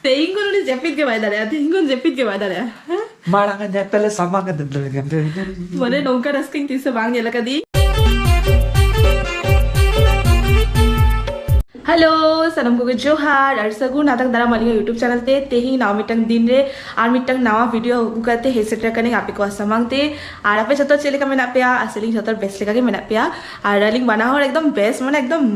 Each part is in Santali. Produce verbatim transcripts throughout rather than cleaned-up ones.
ᱛᱮᱦᱤᱧ ᱠᱷᱚᱱ ᱩᱱᱤ ᱡᱟᱹᱯᱤᱫ ᱜᱮ ᱵᱟᱭ ᱫᱟᱲᱮᱭᱟᱜᱼᱟ, ᱛᱮᱦᱤᱧ ᱠᱷᱚᱱ ᱡᱟᱹᱯᱤᱫ ᱜᱮ ᱵᱟᱭ ᱫᱟᱲᱮᱭᱟᱜᱼᱟ᱾ ᱦᱮᱸ? ᱢᱟᱲᱟᱝ ᱧᱮᱯᱮᱞ ᱥᱟᱢᱟᱝ᱾ ᱢᱟᱱᱮ, ᱱᱚᱝᱠᱟ ᱨᱟᱹᱥᱠᱟᱹᱧ ᱛᱤᱥ ᱦᱚᱸ ᱵᱟᱝ ᱧᱮᱞ ᱟᱠᱟᱫᱤᱧ᱾ ᱦᱮᱞᱳ, ᱥᱟᱱᱟᱢ ᱠᱚᱜᱮ ᱡᱚᱦᱟᱨ ᱟᱨ ᱥᱟᱹᱜᱩᱱ ᱟᱛᱟᱝ ᱫᱟᱨᱟᱢ ᱟᱹᱞᱤᱧᱟᱜ YouTube ᱪᱮᱱᱮᱞ ᱛᱮ᱾ ᱛᱮᱦᱮᱧ ᱱᱟᱣᱟ ᱢᱤᱫᱴᱟᱝ ᱫᱤᱱ ᱨᱮ ᱟᱨ ᱢᱤᱫᱴᱟᱝ ᱱᱟᱣᱟ ᱵᱷᱤᱰᱤᱭᱳ ᱟᱹᱜᱩ ᱠᱟᱛᱮ ᱦᱮᱡ ᱥᱮᱴᱮᱨ ᱟᱠᱟᱱᱟᱹᱧ ᱟᱯᱮ ᱠᱚᱣᱟᱜ ᱥᱟᱢᱟᱝ ᱛᱮ᱾ ᱟᱨ ᱟᱯᱮ ᱡᱷᱚᱛᱚ ᱪᱮᱫ ᱞᱮᱠᱟ ᱢᱮᱱᱟᱜ ᱯᱮᱭᱟ? ᱟᱥᱟᱭᱟᱞᱤᱧ ᱡᱷᱚᱛᱚ ᱵᱮᱥ ᱞᱮᱠᱟ ᱜᱮ ᱢᱮᱱᱟᱜ ᱯᱮᱭᱟ᱾ ᱟᱨ ᱟᱹᱞᱤᱧ ᱵᱟᱱᱟ ᱦᱚᱲ ᱮᱠᱫᱚᱢ ᱵᱮᱥ, ᱢᱟᱱᱮ ᱮᱠᱫᱚᱢ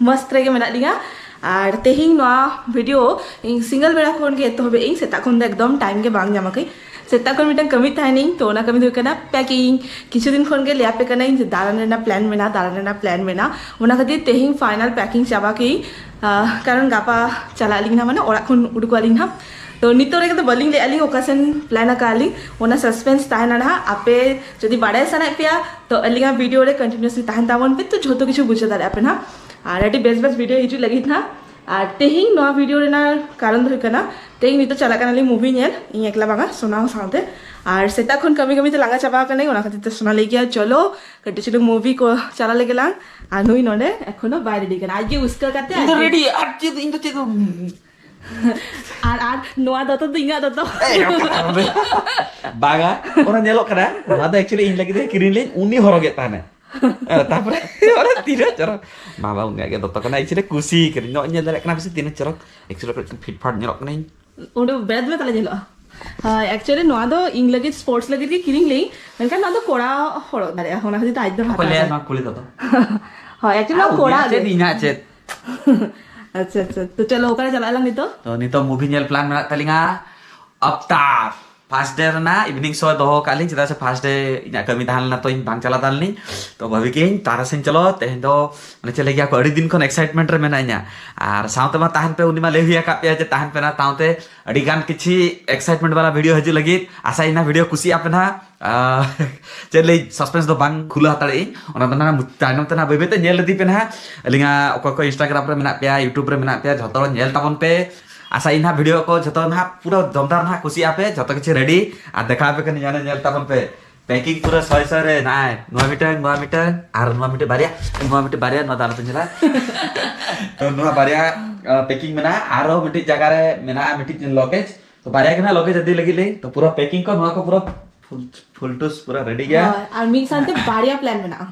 ᱢᱚᱥᱛ ᱨᱮᱜᱮ ᱢᱮᱱᱟᱜ ᱞᱤᱧᱟ᱾ ᱟᱨ ᱛᱮᱦᱮᱧ ᱱᱚᱣᱟ ᱵᱷᱤᱰᱤᱭᱳ ᱤᱧ ᱥᱤᱸᱜᱟᱹᱲ ᱵᱮᱲᱟ ᱠᱷᱚᱱ ᱜᱮ ᱮᱛᱚᱦᱚᱵ ᱮᱫ ᱟᱹᱧ, ᱥᱮᱛᱟᱜ ᱠᱷᱚᱱ ᱫᱚ ᱮᱠᱫᱚᱢ ᱴᱟᱭᱤᱢ ᱜᱮ ᱵᱟᱝ ᱧᱟᱢ ᱟᱠᱟᱫᱟᱹᱧ᱾ ᱥᱮᱛᱟᱜ ᱠᱷᱚᱱ ᱢᱤᱫᱴᱟᱝ ᱠᱟᱹᱢᱤ ᱛᱟᱦᱮᱱᱤᱧ, ᱛᱚ ᱚᱱᱟ ᱠᱟᱹᱢᱤ ᱫᱚ ᱦᱩᱭᱩᱜ ᱠᱟᱱᱟ ᱯᱮᱠᱤᱝ᱾ ᱠᱤᱪᱷᱩ ᱫᱤᱱ ᱠᱷᱚᱱ ᱜᱮ ᱞᱟᱹᱭ ᱟᱯᱮ ᱠᱟᱹᱱᱟᱹᱧ ᱡᱮ ᱫᱟᱬᱟᱱ ᱨᱮᱱᱟᱜ ᱯᱞᱮᱱ ᱢᱮᱱᱟᱜᱼᱟ, ᱫᱟᱬᱟᱱ ᱨᱮᱱᱟᱜ ᱯᱞᱮᱱ ᱢᱮᱱᱟᱜᱼᱟ᱾ ᱚᱱᱟ ᱠᱷᱟᱹᱛᱤᱨ ᱛᱮᱦᱮᱧ ᱯᱷᱟᱭᱱᱟᱞ ᱯᱮᱠᱤᱝ ᱪᱟᱵᱟ ᱠᱮᱜᱼᱟᱹᱧ, ᱟᱦ, ᱠᱟᱨᱚᱱ ᱜᱟᱯᱟ ᱪᱟᱞᱟᱜ ᱟᱹᱞᱤᱧ ᱱᱟᱦᱟᱜ, ᱢᱟᱱᱮ ᱚᱲᱟᱜ ᱠᱷᱚᱱ ᱩᱰᱩᱠᱚᱜ ᱟᱹᱞᱤᱧ ᱱᱟᱦᱟᱜ᱾ ᱛᱚ ᱱᱤᱛᱚᱜ ᱨᱮᱜᱮ ᱫᱚ ᱵᱟᱹᱞᱤᱧ ᱞᱟᱹᱭ ᱟᱹᱞᱤᱧ ᱚᱠᱟ ᱥᱮᱱ ᱯᱞᱮᱱ ᱟᱠᱟᱫ ᱟᱹᱞᱤᱧ, ᱚᱱᱟ ᱥᱟᱥᱯᱮᱱᱥ ᱛᱟᱦᱮᱱᱟ ᱱᱟᱦᱟᱜ᱾ ᱟᱯᱮ ᱡᱩᱫᱤ ᱵᱟᱲᱟᱭ ᱥᱟᱱᱟᱭᱮᱫ ᱯᱮᱭᱟ ᱛᱚ ᱟᱹᱞᱤᱧᱟᱜ ᱵᱷᱤᱰᱤᱭᱳ ᱨᱮ ᱠᱚᱱᱴᱤᱱᱤᱭᱩᱥᱞᱤ ᱛᱟᱦᱮᱱ ᱛᱟᱵᱚᱱ ᱯᱮ, ᱛᱚ ᱡᱷᱚᱛᱚ ᱠᱤᱪᱷᱩ ᱵᱩᱡᱷᱟᱹᱣ ᱫᱟᱲᱮᱭᱟᱜᱼᱟ ᱯᱮ ᱱᱟᱦᱟᱜ᱾ ᱟᱨ ᱟᱹᱰᱤ ᱵᱮᱥ ᱵᱮᱥ ᱵᱷᱤᱰᱤᱭᱳ ᱦᱤᱡᱩᱜ ᱞᱟᱹᱜᱤᱫ ᱱᱟᱦᱟᱜ᱾ ᱟᱨ ᱛᱮᱦᱮᱧ ᱱᱚᱣᱟ ᱵᱷᱤᱰᱤᱭᱳ ᱨᱮᱱᱟᱜ ᱠᱟᱨᱚᱱ ᱫᱚ ᱦᱩᱭᱩᱜ ᱠᱟᱱᱟ, ᱛᱮᱦᱮᱧ ᱱᱤᱛᱚᱜ ᱪᱟᱞᱟᱜ ᱠᱟᱱᱟᱞᱤᱧ ᱢᱩᱵᱷᱤ ᱧᱮᱞ, ᱤᱧ ᱮᱠᱞᱟ ᱵᱟᱝᱟ, ᱥᱳᱱᱟ ᱦᱚᱸ ᱥᱟᱶᱛᱮ᱾ ᱟᱨ ᱥᱮᱛᱟᱜ ᱠᱷᱚᱱ ᱠᱟᱹᱢᱤ ᱠᱟᱹᱢᱤ ᱛᱮ ᱞᱟᱸᱜᱟ ᱪᱟᱵᱟ ᱟᱠᱟᱱᱟᱹᱧ, ᱚᱱᱟ ᱠᱷᱟᱹᱛᱤᱨ ᱛᱮ ᱥᱳᱱᱟ ᱞᱟᱹᱭ ᱠᱮᱭᱟ, "ᱪᱚᱞᱚ ᱠᱟᱹᱴᱤᱡ ᱪᱩᱞᱩᱝ ᱢᱩᱵᱷᱤ ᱠᱚ ᱪᱟᱞᱟᱣ ᱞᱮᱜᱮ ᱞᱟᱝ", ᱟᱨ ᱱᱩᱭ ᱱᱚᱰᱮ ᱮᱠᱷᱚᱱᱳ ᱵᱟᱭ ᱨᱮᱰᱤ ᱠᱟᱱᱟ, ᱟᱡ ᱜᱮ ᱩᱥᱠᱟᱹ ᱠᱟᱛᱮ ᱤᱧ ᱟᱡ ᱫᱚ ᱜᱮ ᱨᱮᱰᱤ, ᱟᱨ ᱪᱮᱫ, ᱤᱧ ᱫᱚ ᱪᱮᱫ ᱦᱚᱸ ᱟᱨ, ᱟᱨ ᱱᱚᱣᱟ ᱫᱚᱛᱚ ᱫᱚ ᱤᱧᱟᱹᱜ ᱫᱚᱛᱚ᱾ ᱮᱭ, ᱵᱟᱝᱟ, ᱚᱱᱟ ᱧᱮᱞᱚᱜ ᱠᱟᱱᱟ, ᱱᱚᱣᱟ ᱫᱚ actually ᱤᱧ ᱞᱟᱹᱜᱤᱫ ᱮ ᱠᱤᱨᱤᱧ ᱞᱮᱫ, ᱩᱱᱤ ᱦᱚᱨᱚᱜᱮᱫ ᱛᱟᱦᱮᱱᱟᱭ᱾ ᱟᱨ ᱛᱟᱯᱚᱨᱮ ᱚᱱᱟ ᱛᱤᱱᱟᱹᱜ ᱪᱚᱨᱚᱠ, ᱵᱟᱵᱟ ᱩᱱᱤᱭᱟᱜ ᱜᱮ ᱫᱚᱛᱚ ᱠᱟᱱᱟ, actually ᱠᱩᱥᱤ ᱠᱟᱹᱱᱟᱹᱧ᱾ ᱱᱚᱜᱼᱚᱭ ᱧᱮᱞ ᱫᱟᱲᱮᱭᱟᱜ ᱠᱟᱱᱟ ᱯᱮᱥᱮ ᱛᱤᱱᱟᱹᱜ ᱪᱚᱨᱚᱠ, actually ᱠᱟᱹᱴᱤᱡ ᱯᱷᱤᱴ ᱯᱷᱟᱴ ᱧᱮᱞᱚᱜ ᱠᱟᱹᱱᱟᱹᱧ᱾ ᱩᱰᱩᱠ ᱵᱮᱨᱮᱫ ᱢᱮ ᱛᱟᱦᱞᱮ ᱧᱮᱞᱚᱜᱼᱟ᱾ ᱦᱳᱭ, actually ᱱᱚᱣᱟ ᱫᱚ ᱤᱧ ᱞᱟᱹᱜᱤᱫ sports ᱞᱟᱹᱜᱤᱫ ᱜᱮ ᱠᱤᱨᱤᱧ ᱞᱮᱭᱟᱹᱧ, ᱢᱮᱱᱠᱷᱟᱱ ᱱᱚᱣᱟ ᱫᱚ ᱠᱚᱲᱟ ᱦᱚᱲ ᱫᱟᱲᱮᱭᱟᱜᱼᱟ, ᱚᱱᱟ ᱠᱷᱟᱹᱛᱤᱨ ᱛᱮ ᱟᱡ ᱫᱚ ᱚᱠᱚᱭ ᱦᱟᱛᱟᱣ ᱞᱟᱹᱭᱟ ᱠᱟᱫᱟ᱾ ᱱᱚᱣᱟ ᱠᱩᱲᱤ ᱫᱚ? ᱦᱳᱭ, actually ᱱᱚᱣᱟ ᱟᱨ ᱠᱚᱲᱟ ᱩᱱᱤᱭᱟᱜ ᱪᱮᱫ, ᱜᱮ᱾ ᱤᱧᱟᱜ ᱪᱮᱫ? ᱟᱪᱪᱷᱟ, ᱟᱪᱪᱷᱟ, ᱛᱚ ᱪᱚᱞᱚ, ᱚᱠᱟᱨᱮ ᱪᱟᱞᱟᱜ ᱟᱞᱟᱝ ᱱᱤᱛᱚᱜ? ᱛᱚ ᱱᱤᱛᱚᱜ movie ᱧᱮᱞ plan ᱢᱮᱱᱟᱜ ᱛᱟᱹᱞᱤᱧᱟ ᱟᱵᱛᱟᱨ᱾ First day ᱨᱮᱱᱟᱜ evening show ᱫᱚᱦᱚ ᱠᱟᱜ ᱞᱤᱧ, ᱪᱮᱫᱟᱜ ᱥᱮ first day ᱤᱧᱟᱹᱜ ᱠᱟᱹᱢᱤ ᱛᱟᱦᱮᱸ ᱞᱮᱱᱟ, ᱛᱚ ᱤᱧ ᱵᱟᱝ ᱪᱟᱞᱟᱣ ᱫᱟᱲᱮ ᱞᱤᱧ᱾ ᱛᱚ ᱵᱷᱟᱵᱤ ᱠᱮᱜᱼᱟᱹᱧ ᱛᱟᱨᱟᱥᱤᱧ ᱪᱚᱞᱚ, ᱛᱮᱦᱮᱧ ᱫᱚ ᱢᱟᱱᱮ ᱪᱮᱫ ᱞᱟᱹᱭ ᱜᱮᱭᱟ ᱠᱚ, ᱟᱹᱰᱤ ᱫᱤᱱ ᱠᱷᱚᱱ excitement ᱨᱮ ᱢᱮᱱᱟᱜ ᱤᱧᱟ᱾ ᱟᱨ ᱥᱟᱶᱛᱮ ᱢᱟ ᱛᱟᱦᱮᱱ ᱯᱮ, ᱩᱱᱤ ᱢᱟ ᱞᱟᱹᱭ ᱦᱩᱭ ᱟᱠᱟᱫ ᱯᱮᱭᱟ ᱡᱮ ᱛᱟᱦᱮᱱ ᱯᱮ ᱱᱟᱜ, ᱛᱟᱣᱛᱮ ᱟᱹᱰᱤ ᱜᱟᱱ ᱠᱤᱪᱷᱤ excitement ᱵᱟᱞᱟ video ᱦᱤᱡᱩᱜ ᱞᱟᱹᱜᱤᱫ᱾ ᱟᱥᱟᱭᱤᱧ ᱱᱟᱜ video ᱠᱩᱥᱤᱭᱟᱜ ᱯᱮ ᱱᱟᱜ᱾ ᱟᱨ ᱪᱮᱫ ᱞᱟᱹᱭ, suspense ᱫᱚ ᱵᱟᱝ ᱠᱷᱩᱞᱟᱹᱣ ᱦᱟᱛᱟᱲᱮᱜ ᱟᱹᱧ, ᱚᱱᱟ ᱫᱚ ᱱᱟᱜ ᱛᱟᱭᱱᱚᱢ ᱛᱮ ᱱᱟᱜ ᱵᱟᱹᱭ ᱵᱟᱹᱭ ᱛᱮ ᱧᱮᱞ ᱤᱫᱤ ᱯᱮ ᱱᱟᱜ᱾ ᱟᱹᱞᱤᱧᱟᱜ ᱚᱠᱚᱭ ᱠᱚ Instagram ᱨᱮ ᱢᱮᱱᱟᱜ ᱯᱮᱭᱟ, YouTube ᱨᱮ ᱢᱮᱱᱟᱜ ᱯᱮᱭᱟ, ᱡᱷᱚᱛᱚ ᱧᱮᱞ ᱛᱟᱵᱚᱱ ᱯᱮ᱾ ᱟᱥᱟᱭᱤᱧ ᱱᱟᱜ video ᱠᱚ ᱡᱷᱚᱛᱚ ᱱᱟᱜ ᱯᱩᱨᱟᱹ ᱡᱚᱢᱫᱟᱨ ᱱᱟᱜ ᱠᱩᱥᱤᱭᱟᱜᱼᱟ ᱯᱮ, ᱡᱷᱚᱛᱚ ᱠᱤᱪᱷᱩ ready, ᱟᱨ ᱫᱮᱠᱷᱟᱣ ᱟᱯᱮ ᱠᱟᱹᱱᱟᱹᱧ, ᱚᱱᱮ ᱧᱮᱞ ᱛᱟᱵᱚᱱ ᱯᱮ᱾ ᱯᱮᱠᱤᱝ ᱯᱩᱨᱟᱹ ᱥᱚᱭ ᱥᱚᱭ ᱨᱮ ᱦᱮᱱᱟᱜᱼᱟ᱾ ᱱᱚᱣᱟ ᱢᱤᱫᱴᱟᱝ, ᱱᱚᱣᱟ ᱢᱤᱫᱴᱟᱝ, ᱟᱨ ᱱᱚᱣᱟ ᱢᱤᱫᱴᱟᱝ ᱵᱟᱨᱭᱟ, ᱱᱚᱣᱟ ᱢᱤᱫᱴᱟᱝ ᱵᱟᱨᱭᱟ, ᱱᱚᱣᱟ ᱫᱚ ᱟᱞᱚᱯᱮ ᱧᱮᱞᱟ᱾ ᱛᱚ ᱱᱚᱣᱟ ᱵᱟᱨᱭᱟ ᱯᱮᱠᱤᱝ ᱢᱮᱱᱟᱜᱼᱟ᱾ ᱟᱨᱚ ᱢᱤᱫᱴᱤᱡ ᱡᱟᱭᱜᱟ ᱨᱮ ᱢᱮᱱᱟᱜᱼᱟ ᱢᱤᱫᱴᱤᱡ ᱞᱚᱜᱮᱡᱽ᱾ ᱛᱚ ᱵᱟᱨᱭᱟ ᱜᱮ ᱱᱟᱜ ᱞᱚᱜᱮᱡᱽ ᱤᱫᱤ ᱞᱟᱹᱜᱤᱫ ᱞᱤᱧ᱾ ᱛᱚ ᱯᱩᱨᱟᱹ ᱯᱮᱠᱤᱝ ᱠᱚ ᱱᱚᱣᱟ ᱠᱚ ᱯᱩᱨᱟᱹ ᱯᱷᱩᱞ, ᱯᱷᱩᱞ ᱴᱩᱥ ᱯᱩᱨᱟᱹ ᱨᱮᱰᱤ ᱜᱮᱭᱟ᱾ ᱦᱳᱭ, ᱟᱨ ᱢᱤᱫ ᱥᱟᱶᱛᱮ ᱵᱟᱨᱭᱟ ᱯᱞᱟᱱ ᱢᱮᱱᱟᱜᱼᱟ,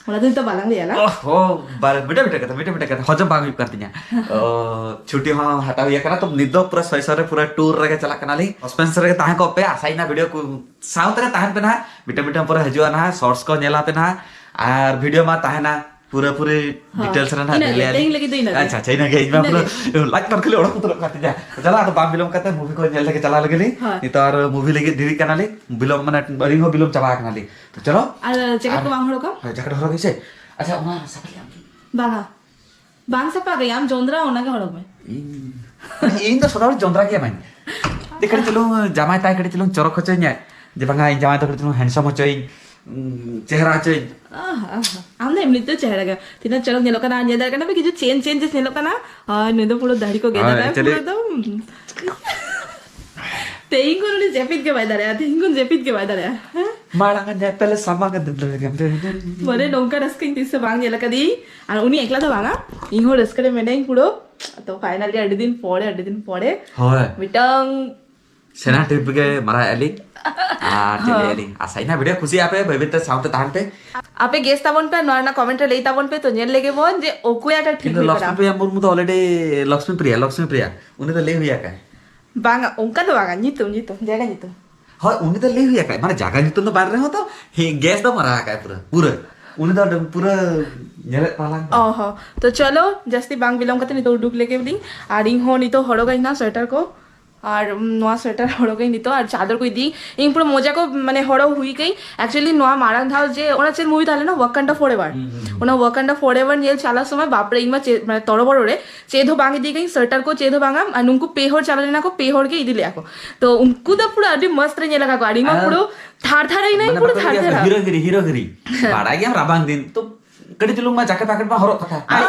ᱚᱱᱟ ᱫᱚ ᱱᱤᱛᱚᱜ ᱵᱟᱞᱟᱝ ᱞᱟᱹᱭᱟ ᱞᱟᱝ᱾ ᱚᱦᱚ, ᱵᱟᱨ-, ᱢᱤᱫᱴᱮᱱ, ᱢᱤᱫᱴᱮᱱ ᱠᱟᱛᱷᱟ, ᱢᱤᱫᱴᱮᱱ, ᱢᱤᱫᱴᱮᱱ ᱠᱟᱛᱷᱟ, ᱦᱚᱡᱚᱢ ᱵᱟᱝ ᱦᱩᱭᱩᱜ ᱠᱟᱱ ᱛᱤᱧᱟ᱾ ᱚ, ᱪᱷᱩᱴᱤ ᱦᱚᱸ ᱦᱟᱛᱟᱣ ᱦᱩᱭ ᱟᱠᱟᱱᱟ, ᱛᱚ ᱱᱤᱛ ᱫᱚ ᱯᱩᱨᱟᱹ ᱥᱚᱭ ᱥᱚᱭ ᱨᱮ ᱯᱩᱨᱟᱹ ᱴᱩᱨ ᱨᱮᱜᱮ ᱪᱟᱞᱟᱜ ᱠᱟᱱᱟᱞᱤᱧ᱾ ᱥᱟᱥᱯᱮᱱᱥ ᱨᱮᱜᱮ ᱛᱟᱦᱮᱸ ᱠᱚᱜ ᱯᱮ, ᱟᱥᱟᱭᱤᱧ ᱱᱟ ᱵᱷᱤᱰᱤᱭᱳ ᱠᱚ ᱥᱟᱶ ᱛᱮᱜᱮ ᱛᱟᱦᱮᱱ ᱯᱮ ᱱᱟᱦᱟᱜ, ᱢᱤᱫᱴᱟᱝ ᱢᱤᱫᱴᱟᱝ ᱯᱚᱨᱮ ᱦᱤᱡᱩᱜᱼᱟ ᱱᱟᱦᱟᱜ, ᱥᱚᱨᱴᱥ ᱠᱚ ᱧᱮᱞ ᱟᱯᱮ ᱱᱟᱦᱟᱜ, ᱟᱨ ᱵᱷᱤᱰᱤᱭᱳ ᱢᱟ ᱛᱟᱦᱮᱱᱟ ᱯᱩᱨᱟᱹ ᱯᱩᱨᱤ ᱦᱚᱸ, ᱰᱤᱴᱮᱞᱥ ᱨᱮ ᱱᱟᱦᱟᱜ ᱤᱱᱟᱹᱜᱮ, ᱞᱟᱹᱭ ᱟᱞᱤᱧ᱾ ᱛᱮᱦᱮᱧ ᱞᱟᱹᱜᱤᱫ ᱫᱚ ᱤᱱᱟᱹᱜᱮ᱾ ᱟᱪᱪᱷᱟ, ᱟᱪᱪᱷᱟ, ᱤᱱᱟᱹᱜᱮ, ᱤᱧ ᱢᱟ ᱤᱱᱟᱹᱜᱮ᱾ ᱯᱩᱨᱟᱹ ᱞᱟᱡ ᱯᱟᱨ ᱠᱷᱟᱹᱞᱤ ᱚᱰᱚᱠ ᱩᱛᱟᱹᱨᱚᱜ ᱠᱟᱱ ᱛᱤᱧᱟ᱾ ᱪᱟᱞᱟᱜ ᱟᱫᱚ ᱵᱟᱝ ᱵᱤᱞᱚᱢ ᱠᱟᱛᱮ ᱢᱩᱵᱷᱤ ᱠᱚ ᱧᱮᱞ ᱞᱮᱜᱮ ᱪᱟᱞᱟᱣ ᱞᱮᱜᱮ ᱞᱤᱧ᱾ ᱦᱳᱭ᱾ ᱱᱤᱛᱚᱜ ᱟᱨ ᱢᱩᱵᱷᱤ ᱞᱟᱹᱜᱤᱫ ᱰᱮᱨᱤᱜ ᱠᱟᱱᱟᱞᱤᱧ, ᱵᱤᱞᱚᱢ ᱢᱟᱱᱮ ᱟᱹᱞᱤᱧ ᱦᱚᱸ ᱵᱤᱞᱚᱢ ᱪᱟᱵᱟ ᱟᱠᱟᱱᱟᱞᱤᱧ᱾ ᱛᱚ ᱪᱚᱞᱚ᱾ ᱟᱨ ᱡᱮᱠᱮᱴ ᱠᱚ ᱟᱨ ᱵᱟᱝ ᱦᱚᱨᱚᱜᱟ? ᱦᱳᱭ, ᱡᱮᱠᱮᱴ ᱦᱚᱨᱚᱜ ᱜᱮ ᱥᱮ᱾ ᱟᱪᱪᱷᱟ, ᱚᱱᱟ ᱥᱟᱯᱷᱟ ᱞᱮᱭᱟᱢ᱾ ᱵᱟᱝᱟ, ᱵᱟᱝ ᱥᱟᱯᱷᱟ ᱜᱮᱭᱟ, ᱟᱢ ᱡᱚᱸᱫᱽᱨᱟ ᱚᱱᱟᱜᱮ ᱦᱚᱨᱚᱜ ᱢᱮ᱾ ᱤᱧ, ᱤᱧ ᱫᱚ ᱥᱚᱫᱟ ᱵᱮᱲᱟ ᱡᱚᱸᱫᱽᱨᱟ ᱜᱮᱭᱟ ᱢᱟᱧ᱾ ᱡᱮ ᱠᱟᱹᱴᱤᱡ ᱪᱩᱞᱩᱝ ᱡᱟᱢᱟᱭ ᱛᱟᱭ ᱠᱟᱹᱴᱤᱡ ᱪᱩᱞᱩᱝ ᱪᱚᱨᱚᱠ ᱦᱚᱪᱚᱧᱟᱭ, ᱡᱮ ᱵᱟᱝᱟ ᱤᱧ ᱡᱟᱢᱟᱭ ᱫᱚ ᱠᱟᱹᱴᱤᱡ ᱪᱩᱞᱩᱝ ᱦᱮᱱᱰᱥᱟᱢ ᱦᱚᱪᱚᱭᱤᱧ, ᱩᱸ, ᱪᱮᱦᱨᱟ ᱦᱚᱪᱚᱭᱤᱧ᱾ ᱟᱦᱟ, ᱟᱦᱟ᱾ ᱟᱢ ᱫᱚ ᱮᱢᱱᱤ ᱛᱮ ᱪᱮᱦᱨᱟ ᱜᱮ᱾ ᱛᱤᱱᱟᱹᱜ ᱪᱚᱨᱚᱠ ᱧᱮᱞᱚᱜ ᱠᱟᱱᱟ, ᱧᱮᱞ ᱫᱟᱲᱮᱭᱟᱜ ᱠᱟᱱᱟ ᱯᱮ, ᱠᱤᱪᱷᱩ ᱪᱮᱱᱡᱽ, ᱪᱮᱱᱡᱮᱥ ᱧᱮᱞᱚᱜ ᱠᱟᱱᱟ᱾ ᱟᱨ ᱱᱩᱭ ᱫᱚ ᱯᱩᱨᱟᱹ ᱫᱟᱲᱤ ᱠᱚ ᱜᱮᱫ ᱦᱳᱭ, ᱟᱠᱟᱫ, actually ᱯᱩᱨᱟᱹ ᱮᱠᱫᱚᱢ᱾ ᱛᱮᱦᱤᱧ ᱠᱷᱚᱱ ᱩᱱᱤ ᱡᱟᱹᱯᱤᱫ ᱜᱮ ᱵᱟᱭ ᱫᱟᱲᱮᱭᱟᱜᱼᱟ, ᱛᱮᱦᱤᱧ ᱠᱷᱚᱱ ᱡᱟᱹᱯᱤᱫ ᱜᱮ ᱵᱟᱭ ᱫᱟᱲᱮᱭᱟᱜᱼᱟ᱾ ᱦᱮᱸ? ᱢᱟᱲᱟᱝ ᱧᱮᱯᱮᱞ ᱥᱟᱢᱟᱝ ᱫᱩᱞᱟᱹᱲ᱾ ᱢᱟᱱᱮ ᱱᱚᱝᱠᱟ ᱨᱟᱹᱥᱠᱟᱹᱧ ᱛᱤᱥ ᱦᱚᱸ ᱵᱟᱝ ᱧᱮᱞ ᱟᱠᱟᱫᱤᱧ᱾ ᱟᱨ ᱩᱱᱤ ᱮᱠᱞᱟ ᱫᱚ ᱵᱟᱝᱟ, ᱤᱧ ᱦᱚᱸ ᱨᱟᱹᱥᱠᱟᱹ ᱨᱮ ᱢᱮᱱᱟᱹᱧ ᱯᱩᱨᱟᱹ᱾ ᱛᱚ finally ᱟᱹᱰᱤ ᱫᱤᱱ ᱯᱚᱨᱮ, ᱟᱹᱰᱤ ᱫᱤᱱ ᱯᱚᱨᱮ ᱦᱳᱭ᱾ ᱢᱤᱫᱴᱟᱝ ᱥᱮᱬᱟ ᱴᱨᱤᱯ ᱜᱮ ᱢᱟᱨᱟᱣᱮᱫᱼᱟ ᱞᱤᱧ᱾ ᱟᱨ ᱪᱮᱫ ᱦᱚᱸ᱾ ᱞᱟᱹᱭᱟ ᱞᱤᱧ, ᱟᱥᱟᱭ ᱱᱟ ᱵᱷᱤᱰᱤᱭᱳ ᱠᱩᱥᱤᱭᱟᱜ ᱯᱮ, ᱵᱟᱹᱭ ᱵᱟᱹᱭ ᱛᱮ ᱥᱟᱶᱛᱮ ᱛᱟᱦᱮᱱ ᱯᱮ᱾ ᱟᱯᱮ ᱜᱮᱥ ᱛᱟᱵᱚᱱ ᱯᱮ, ᱱᱚᱣᱟ ᱨᱮᱱᱟᱜ ᱠᱚᱢᱮᱱᱴ ᱨᱮ ᱞᱟᱹᱭ ᱛᱟᱵᱚᱱ ᱯᱮ, ᱛᱚ ᱧᱮᱞ ᱞᱮᱜᱮ ᱵᱚᱱ ᱡᱮ ᱚᱠᱚᱭᱟᱜ ᱴᱷᱤᱠ ᱠᱤᱱᱛᱩ ᱦᱩᱭᱩᱜ ᱞᱚᱠᱥᱢᱤ ᱠᱟᱱᱟ᱾ ᱯᱨᱤᱭᱟ ᱢᱩᱨᱢᱩ ᱫᱚ already ᱞᱚᱠᱥᱢᱤ ᱯᱨᱤᱭᱟ, ᱞᱚᱠᱥᱢᱤ ᱯᱨᱤᱭᱟ, ᱩᱱᱤ ᱫᱚ ᱞᱟᱹᱭ ᱦᱩᱭ ᱟᱠᱟᱱ᱾ ᱵᱟᱝᱟ, ᱚᱱᱠᱟ ᱫᱚ ᱵᱟᱝᱟ, ᱧᱩᱛᱩᱢ, ᱧᱩᱛᱩᱢ, ᱡᱟᱭᱜᱟ ᱧᱩᱛᱩᱢ᱾ ᱦᱳᱭ, ᱩᱱᱤ ᱫᱚ ᱞᱟᱹᱭ ᱦᱩᱭ ᱟᱠᱟᱱ, ᱢᱟᱱᱮ ᱡᱟᱭᱜᱟ ᱧᱩᱛᱩᱢ ᱫᱚ ᱵᱟᱝ ᱨᱮᱦᱚᱸ ᱛᱚ, ᱦᱮᱸ, ᱜᱮᱥ ᱫᱚ ᱢᱟᱨᱟᱣ ᱟᱠᱟᱫ ᱯᱩᱨᱟᱹ, ᱯᱩᱨᱟᱹ᱾ ᱩᱱᱤ ᱫᱚ ᱯᱩᱨᱟᱹ ᱧᱮᱞᱮᱫ ᱛᱟᱞᱟᱝ ᱛᱚ᱾ ᱚ ᱦᱚᱸ, ᱛᱚ ᱪᱚᱞᱚ, ᱡᱟᱹᱥᱛᱤ ᱵᱟᱝ ᱵᱤᱞᱚᱢ ᱠᱟᱛᱮ ᱱᱤᱛᱚᱜ ᱩᱰᱩᱠ ᱞᱮᱜᱮ ᱵᱚᱞᱤᱧ᱾ ᱟᱨ ᱤᱧ ᱦᱚᱸ ᱱᱤᱛᱚᱜ ᱦᱚᱨᱚᱜᱟᱹᱧ ᱱᱟ ᱥᱳᱭᱮᱴᱟᱨ ᱠᱚ᱾ ᱟᱨ, ᱩᱢ, ᱱᱚᱣᱟ ᱥᱳᱭᱮᱴᱟᱨ ᱦᱚᱨᱚᱜᱟᱹᱧ ᱱᱤᱛᱚᱜ, ᱟᱨ ᱪᱟᱫᱚᱨ ᱠᱚ ᱤᱫᱤ᱾ ᱤᱧ ᱯᱩᱨᱟᱹ ᱢᱚᱡᱟ ᱠᱚ, ᱢᱟᱱᱮ, ᱦᱚᱨᱚᱜ ᱦᱩᱭ ᱠᱟᱹᱧ᱾ Actually, ᱱᱚᱣᱟ ᱢᱟᱲᱟᱝ ᱫᱷᱟᱣ ᱡᱮ ᱚᱱᱟ ᱪᱮᱫ movie ᱛᱟᱦᱮᱸ ᱞᱮᱱᱟ, Wakanda Forever᱾ ᱦᱩᱸ, ᱦᱩᱸ, ᱦᱩᱸ᱾ ᱚᱱᱟ Wakanda Forever ᱧᱮᱞ ᱪᱟᱞᱟᱜ ᱥᱚᱢᱚᱭ, ᱵᱟᱯᱨᱮ, ᱤᱧ ᱢᱟ ᱪᱮᱫ, ᱢᱟᱱᱮ, ᱛᱚᱲᱚᱵᱚᱲᱚ ᱨᱮ ᱪᱮᱫ ᱦᱚᱸ ᱵᱟᱝ ᱤᱫᱤ ᱠᱟᱹᱧ, ᱥᱳᱭᱮᱴᱟᱨ ᱠᱚ ᱪᱮᱫ ᱦᱚᱸ ᱵᱟᱝᱟ᱾ ᱟᱨ ᱱᱩᱠᱩ ᱯᱮ ᱦᱚᱲ ᱪᱟᱞᱟᱣ ᱞᱮᱱᱟ ᱠᱚ, ᱯᱮ ᱦᱚᱲ ᱜᱮ ᱤᱫᱤ ᱞᱮᱫᱼᱟ ᱠᱚ᱾ ᱛᱚ ᱩᱱᱠᱩ ᱫᱚ ᱯᱩᱨᱟᱹ ᱟᱹᱰᱤ ᱢᱚᱥᱛ ᱨᱮ ᱧᱮᱞ ᱟᱠᱟᱫ ᱠᱚᱣᱟ, ᱟᱨ ᱤᱧ ᱢᱟ ᱟᱨ ᱯᱩᱨᱟᱹ ᱛᱷᱟᱨ ᱛᱷᱟᱨ ᱤᱱᱟᱹᱧ, ᱢᱟᱱᱮ ᱯᱩᱨᱟᱹ ᱵᱟᱠᱚ ᱛᱷᱟᱨ ᱞᱟᱹᱭᱟ ᱛᱷᱟᱨ᱾ ᱦᱤᱨᱳ ᱜᱤᱨᱤ, ᱦᱤᱨᱳ ᱜᱤᱨᱤ᱾ ᱦᱮᱸ᱾ ᱵᱟᱲᱟᱭ ᱜᱮᱭᱟᱢ ᱨᱟᱵᱟᱝ ᱫᱤᱱ, ᱛᱚ ᱠᱟᱹᱴᱤᱡ ᱪᱩᱞᱩᱝ ᱢᱟ ᱡᱟᱠᱮᱴ ᱯᱷᱟᱠᱮᱴ ᱢᱟ ᱦᱚᱨᱚᱜ ᱠᱟᱛᱷᱟ᱾ ᱟᱨ